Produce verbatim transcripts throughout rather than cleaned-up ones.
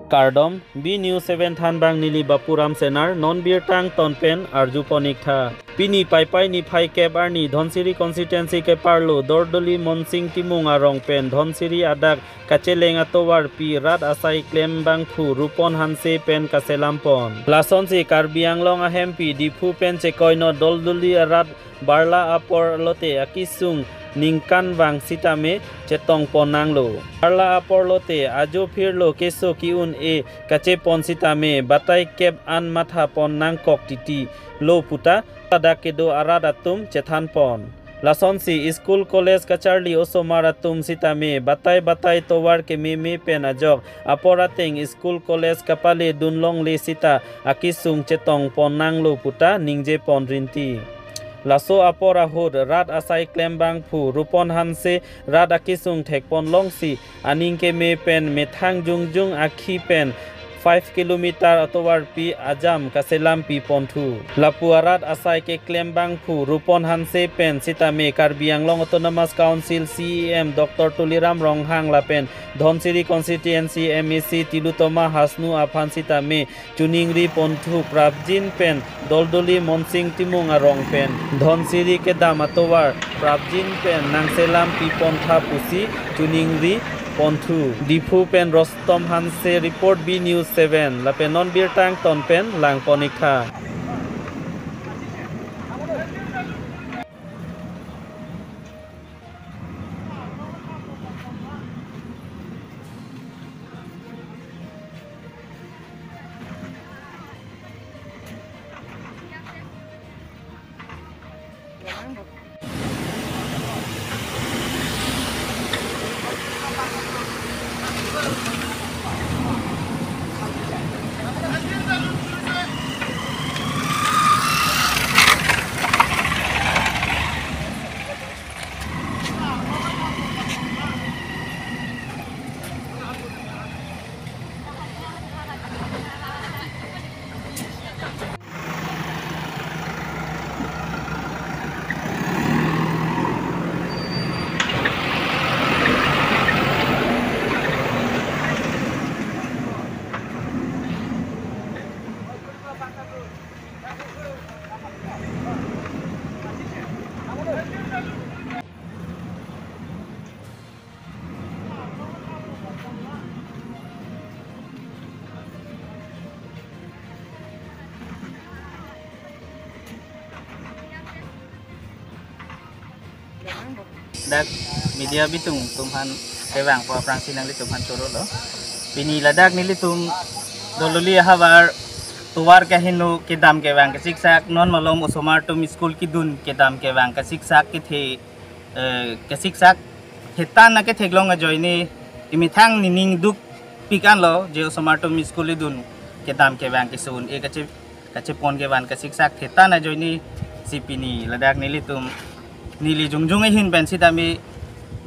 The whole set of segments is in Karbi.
Kardom, B News seven thanbang neli Bapuram Senar, non birta angton pen arjupon-ik tha. Pini Paipai niphai kep arni Dhansiri constituency keparlo Dordoli Monsing Timung arong pen Dhansiri adak kacheleng atovarpi rat asai klembangphu Rupon Hanse pen kaselampon. Lasonsi Karbi Anglong ahempi Diphu pen chekoinot Dordoli arat barla apor lote akesung ningkanvang sitame chetongpon nanglo. Barla apor lote ajo phirlo keso ke-un-e kachepon sitame batai kep an mathapon nangkok titi lo puta ladak kedo arat atum chethanpon. Lasonsi school college kacharli osomar atum sitame batai batai tovar kememe pen ajok apor ateng school college kapale dunlongle sita akesung chetongpon nanglo puta ningjepon rinti. Laso apor ahut rat asai klembangphu Rupon Hanse rat akesung thekpon longsi aning keme pen methang jongjong akhi pen five kilometer atovarpi ajam kaselampiponthu. Lapu arat asai keklembangphu Rupon Hanse pen sitame Karbi Anglong Autonomous Council C E M Doctor Tuliram Ronghang lapen Dhansiri constituency M A C Tilottama Hasnu aphan sitame choningriponthu prapjin pen Dordoli Monsing Timung arong pen Dhansiri kedam atovar prapjin pen nangselampipontha pusi choningriponthu. Diphu pen Rostom Hanse report, B News seven, lapen non birta angton pen langpon-ik tha. Dak media bitung atum aphan kevang aphrangsi nanglitum aphan choro lo. Pini ladak nelitum Dordoli ahavar tovar kaheno kedam kevang kasiksak, non malom osomar atum school kedun kedam kevang kasiksak kethe, eh, kasiksak thetan aketheklong ajoine emethang nening dukpik anlo, je osomar atum school kedun kedam kevang keso un-e kache kachepon kevan kasiksak thetan ajoine si pini ladak nelitum neli jongjong ahin pen sitame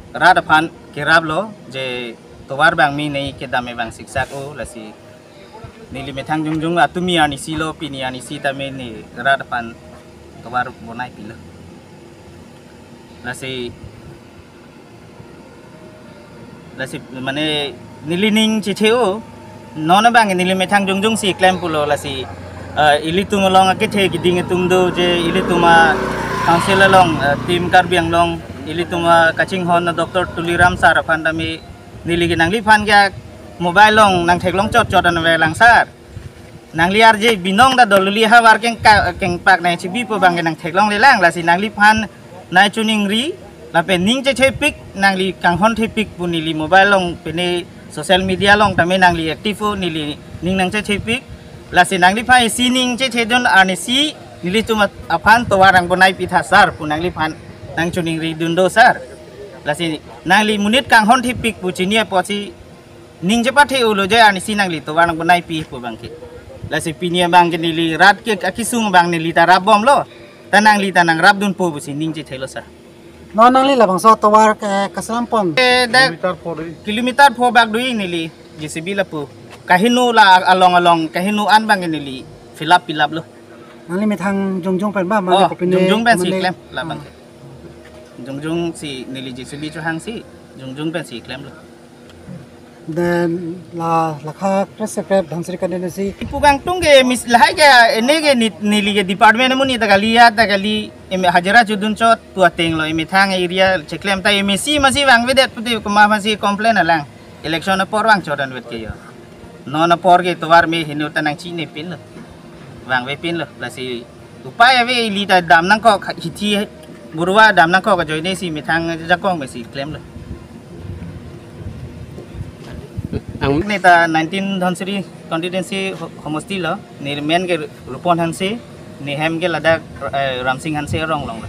rat aphan keraplo je tovar abang me nei kedam abang siksak-o, lasi neli methang jongjong atum arnisi lo, pini arnisi tame ne rat aphan tovar bonaipilo. Lasi Lasi mane neli ning chetheo, non abang neli methang jongjong si klem pulo lasi, eh, ilitum along akethe keding atum do je ilitum a council along, eh, team Karbi Anglong ilitum a kachinghon a Doctor Tuliram sir aphan tame neli ke nangliphan ke mobile along nangtheklong chot chot an avelang sir. Nangli arje binong ta Dordoli ahavar kengka-, kengpak nangchibipo abang ke nangtheklonglelang, lasi nangliphan nangchiningri lapen ning chethepik, nangli kanghon thepik pu neli mobile along pine social media along tame nangli active-o, neli ning nangchethepik. Lasi nangliphan isi ning chethedun arnisi nelitum aphan tovar nangbonaipitha sir pu nangliphan nangchiningridun do sir. Lasi nangli monit kanghon thepik pu chini apotsi ning chepathe-olo je arnisi nangli tovar nangbonaipi pu abang ke. Lasi pini abang ke neli rat ke akesung abang neli ta rapbomlo. Ta nangli ta nangrapdunpo pusi ning chethelo sir. Non nangli labangso tovar ke kaselampon. Eh, dak kilometer pho do. Kilometer pho bak do neli J C B lapu. Kaheno la along along kaheno an abang ke neli fill up fill up lo. Nangli methang jongjong pen ba, mane Oh, kopine, jongjong pensi mane klem labang ke. Jongjong si neli J C B chohangsi jongjong pensi klemlo. Then la lakha kre sekrep Dhansiri constituency. Ipu kangtung ke mis lahai ke ene ke nit neli ke department amonit ta kali ya ta kali em hajira chodun chot tu ateng lo emethang area cheklem ta M A C masi vangvedet pute koma masi complain alang. Election apor vang chodan vet ke yo. Non apor ke tovar me hinu ta nangchinepin lo. Vangvepin lo. Lasi upai ave ili ta dam nangkok hithi burwa dam nangkok ajoine si methang jakong mesi klem lo. Ang ne ta nineteen Dhansiri constituency ho- homosti lo. Neli men ke Rupon Hanse, nehem ke ladak eh, Ramsing Hanse arong long lo.